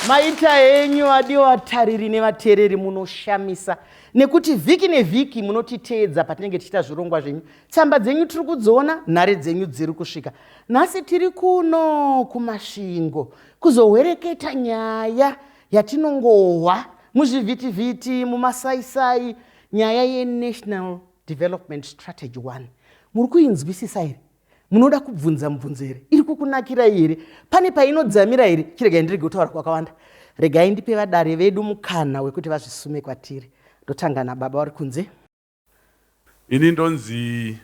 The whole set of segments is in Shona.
Maita henyu vadiwa vatariri nevateereri, munoshamisa nekuti vhiki nevhiki munotiteedza patinenge tichiita zvirongwa zvenyu. Tsamba dzenyu tiri kudziona, nhare dzenyu dziri kusvika. Nhasi tiri kuno kuMasvingo kuzohwereketa nyaya yatinongohwa muzvivhitivhiti, mumasaisai, nyaya yeNational Development Strategy 1. Muri kuinzwisisa here? Munoda kubvunza mubvunzo here? Iri kukunakirai here? Pane painodzamira here? Chiregai ndirege kutaura kwakawanda. Regai ndipe vadare vedu mukana wekuti vazvisume kwatiri. Ndotanga nababa vari kunze. Ini ndonzi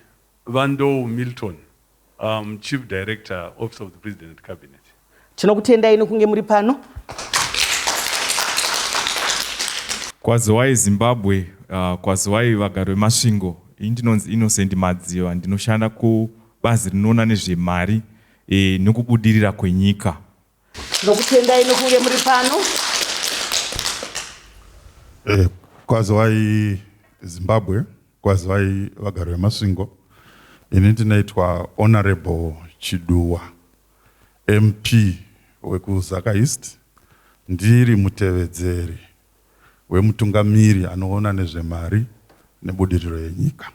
VaNdou Milton, um, Chief Director, Office of the President and Cabinet. Tinokutendai nokunge muri pano. Kwaziwai Zimbabwe, kwaziwai vagari veMasvingo. Ini ndinonzi Innocent Madziva, ndinoshanda kubazi rinoona nezvemari e, nekubudirira kwenyika. Tinokutendai nokunge muri pano. Eh, kwaziwai Zimbabwe, kwaziwai vagari veMasvingo. Ini ndinoitwa Honorable Chiduwa, MP wekuZaka East. Ndiri mutevedzeri wemutungamiri anoona nezvemari nebudiriro yenyika.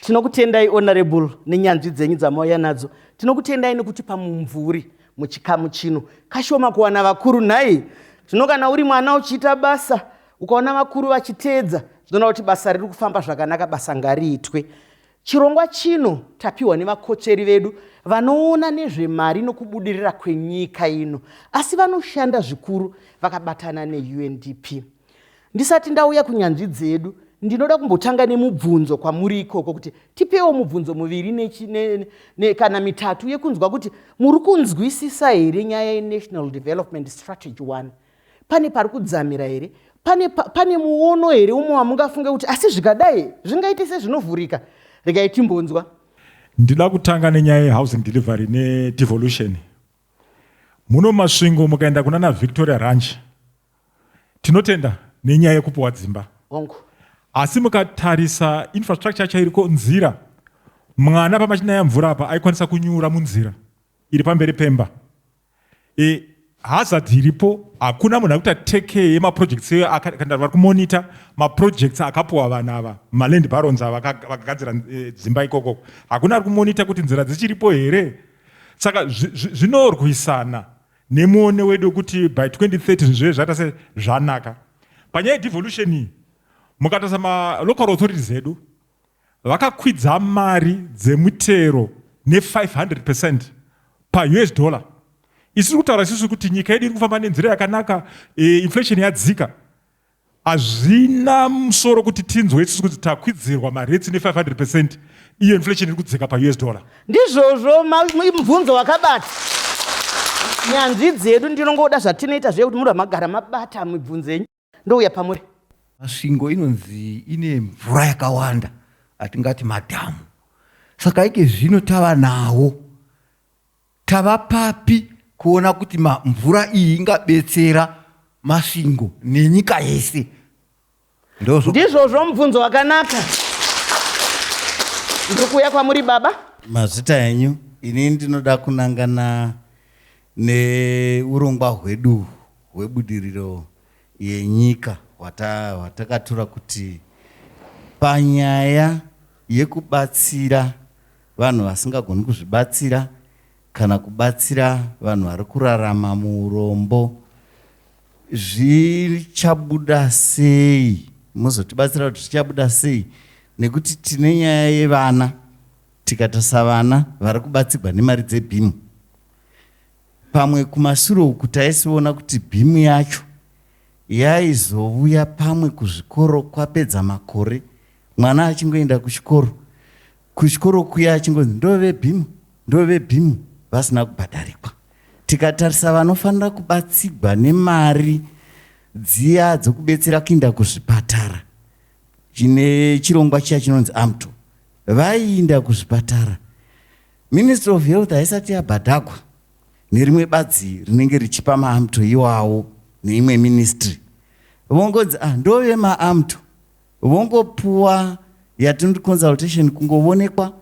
Tinokutendai Honorable nenyanzvi dzenyu dzamauya nadzo. Tinokutendai nekutipa mumvuri muchikamu chino. Kashoma kuwana vakuru nhai. Zvino kana uri mwana uchiita basa ukaona vakuru vachiteedza zvinoona kuti basa riri kufamba zvakanaka, basa ngariitwe. Chirongwa chino tapiwa nevakotsveri vedu vanoona nezvemari nokubudirira kwenyika ino asi vanoshanda zvikuru vakabatana neUNDP. Ndisati ndauya kunyanzvi dzedu ndinoda kumbotanga nemubvunzo kwamuri ikoko kuti tipewo mubvunzo muviri ne, ne, ne, kana mitatu yekunzwa kuti muri kunzwisisa here nyaya yeNational Development Strategy 1. Pane pari kudzamira here? Pane, pane muono here umwe wamungafunge kuti asi zvikadai zvingaite sezvinovhurika? Regai timbonzwa. Ndida kutanga nenyaya yehousing delivery nedevolution. Muno Masvingo mukaenda kunana Victoria Ranch tinotenda nenyaya yekupiwa dzimba. Hongu. Asi mukatarisa infrastructure yacho iriko nzira, mwana pamachinaya mvura apa aikwanisa kunyura munzira iri pamberi pemba. E, hazard iripo hakuna munhu akuita take care yemaprojects kana vari kumonita maprojects akapuwa vanhu ava maland barons ava vakagadzira e, dzimba ikoko hakuna ari kumonita kuti nzira dzichiripo here saka zvinorwisana nemuone wedu wekuti by 2030 zvinhu zvee zvaita se zvanaka panyaya yedevolution iyi mukatarisa malocal authorities edu Vakakwidza mari dzemutero ne 500 percent pa us dollar. Isu tiri kutaura isusu kuti nyika yedu iri kufamba nenzira yakanaka, e, inflation yadzika. Hazvina musoro kuti tinzwe isusu kuti takwidzirwa maretsi ne 500 percent iyo inflation iri kudzika pa us dollar. Ndizvozvo, mubvunzo wakabata nyanzvi dzedu. Ndinongoda zvatinoita zviye kuti muri vamagara mabata mibvunzo yenyu. Ndouya pamuri. Masvingo inonzi ine mvura yakawanda atingati madhamu. Saka ike zvino tava nawo tava papi kuona kuti mvura iyi ingabetsera Masvingo nenyika yese? Ndizvozvo, mubvunzo wakanaka. Ndiri kuuya kwamuri baba. Mazvita henyu, ini ndinoda kunangana neurongwa hwedu hwebudiriro yenyika hwatakatura kuti panyaya yekubatsira vanhu vasingagoni kuzvibatsira kana kubatsira vanhu vari kurarama muurombo zvichabuda sei mozotibatsira kuti zvichabuda sei nekuti tine nyaya yevana tikatarisa vana vari kubatsigwa nemari dzebhimu Pamwe kumasure uku taisiona kuti bhimu yacho yaizovuya pamwe kuzvikoro kwapedza makore mwana achingoenda kuchikoro kuchikoro kuya achingonzi ndove bhimu ndove bhimu vasina kubhadharikwa tikatarisa vanofanira kubatsigwa nemari dziya dzokubetsera kuinda kuzvipatara chine chirongwa chiya chinonzi amto vaiinda kuzvipatara Ministry of Health haisati yabhadhagwa nerimwe bazi rinenge richipa maamto iwawo neimwe ministry vongonzi ah, ndove maamto vongopuwa yatinoti consultation kungovonekwa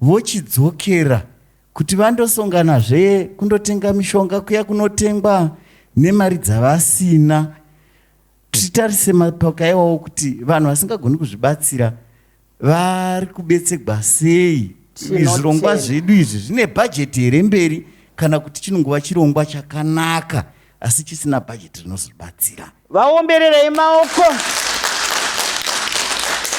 vochidzokera Kuti vandosonganazve kundotenga mishonga kuya kunotengwa nemari dzavasina. Titarise mapoka iwawo kuti vanhu vasingagoni kuzvibatsira vari kubetsegwa sei. Zvirongwa zvedu izvi zvine bhajeti here mberi kana kuti chinongova chirongwa chakanaka asi chisina bhajeti rinozobatsira. Vaombererei maoko.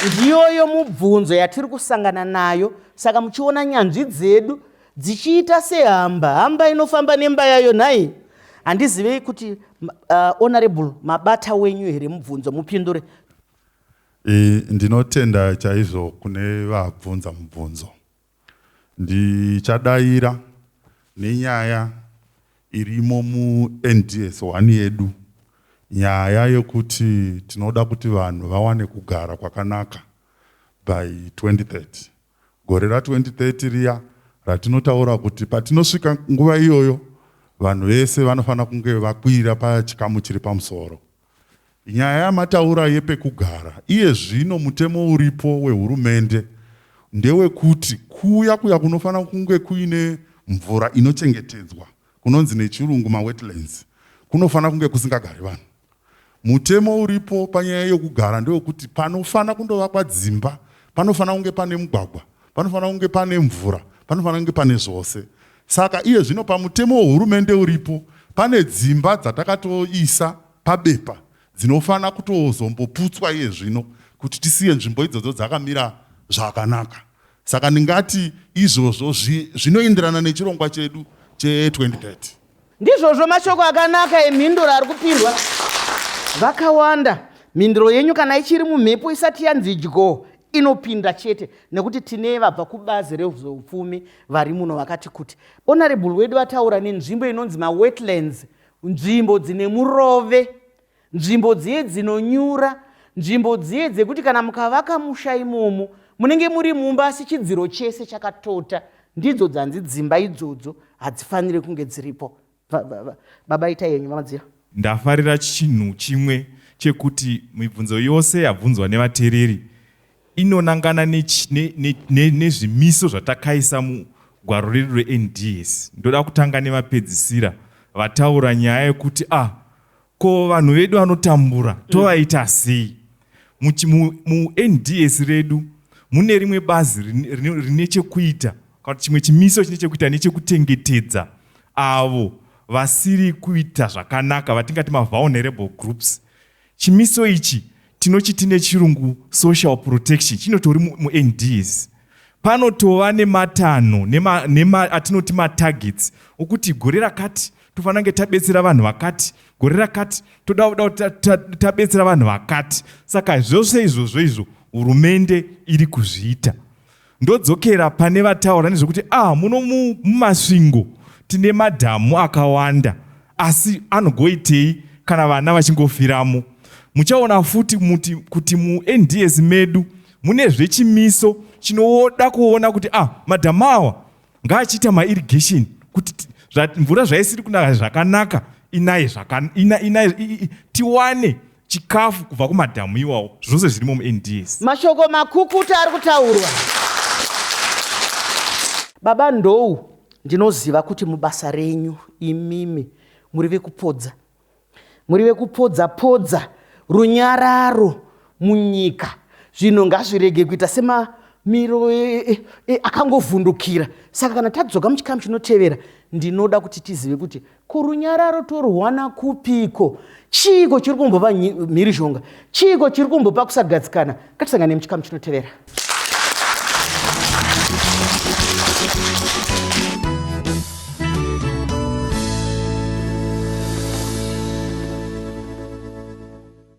Ndiyoyo mubvunzo yatiri kusangana nayo. Saka muchiona nyanzvi dzedu dzichiita sehamba hamba inofamba nemba yayo nhai. Handizivei kuti honorable mabata wenyu here mubvunzo mupindure. E, ndinotenda chaizvo kune vabvunza mubvunzo. Ndichadaira nenyaya irimo muNDS 1 yedu, nyaya yekuti tinoda kuti vanhu vawane kugara kwakanaka by 2030. Gore ra2030 riya ratinotaura kuti patinosvika nguva iyoyo vanhu vese vanofanira kunge vakwira pachikamu chiri pamusoro. Nyaya yamataura yepekugara, iye zvino mutemo uripo wehurumende ndewekuti kuya kuya kunofanira kunge kuine mvura inochengetedzwa kunonzi nechirungu mawetlands kunofanira kunge kusingagari vanhu. Mutemo uripo panyaya yekugara ndewekuti panofanira kundovakwa dzimba, panofanira kunge pane mugwagwa, panofanira kunge pane mvura, panofanira kunge pane zvose. Saka iye zvino pamutemo wehurumende uripo pane dzimba dzatakatoisa pabepa dzinofanira kutozomboputswa iye zvino kuti tisiye nzvimbo idzodzo dzakamira zvakanaka. Saka ndingati izvozvo zvinoenderana nechirongwa chedu che2030. Ndizvozvo mashoko akanaka emhinduro ari kupindwa vakawanda. Mhinduro yenyu kana ichiri mumhepo isati yanzi dyo inopinda chete nekuti tine vabva kubazi rezveupfumi vari muno vakati kuti. Honorable wedu vataura nenzvimbo inonzi mawetlands, nzvimbo dzine murove, nzvimbo dziye dzinonyura, nzvimbo dziye dzekuti kana mukavaka musha imomo munenge muri mumba asi chidziro chese chakatota. Ndidzo dzanzi dzimba idzodzo hadzifanire kunge dziripo. Baba itai henyu vaMadziva. Ndafarira chinhu chimwe chekuti mibvunzo yose yabvunzwa nevatereri inonangana nezvimiso zvatakaisa mugwaro redu reNDS. Ndoda kutanga nevapedzisira vataura nyaya yekuti ah, ko vanhu vedu vanotambura tovaita sei? MuNDS redu mune rimwe bazi rine chekuita kana chimwe chimiso chine chekuita nechekuchengetedza avo vasiri kuita zvakanaka vatingati mavulnerable groups. Chimiso ichi tinochiti nechirungu social protection, chinotori muNDS. Panotova nematanho atinoti matargets okuti gore rakati tofanira kunge tabetsera vanhu vakati, gore rakati toda kuda kuti tabetsera vanhu vakati. Saka zvose izvozvo izvo hurumende iri kuzviita. Ndodzokera pane vataura nezvekuti ah, muno muMasvingo tine madhamu akawanda asi anogoitei kana vana vachingofiramo. Muchaona futi muti kuti muNDS medu mune zvechimiso chinoda kuona kuti ah, madhamu awa ngaachiita mairrigation kuti mvura zvaisiri kunaya zvakanaka inaye tiwane chikafu kubva kumadhamu iwawo. Zvose zvirimo muNDS. Mashoko makukuta ari kutaurwa. Baba Ndou, ndinoziva kuti mubasa renyu imimi muri vekupodza. Muri vekupodza podza runyararo munyika. Zvinhu ngazvirege kuita semamiro akangovhundukira. Saka kana tadzoka muchikamu chinotevera, ndinoda kuti tizive kuti kurunyararo torwana kupiko? Chiiko chiri kumbopa mhirizhonga? Chiiko chiri kumbopa kusagadzikana? Ngatisangane muchikamu chinotevera.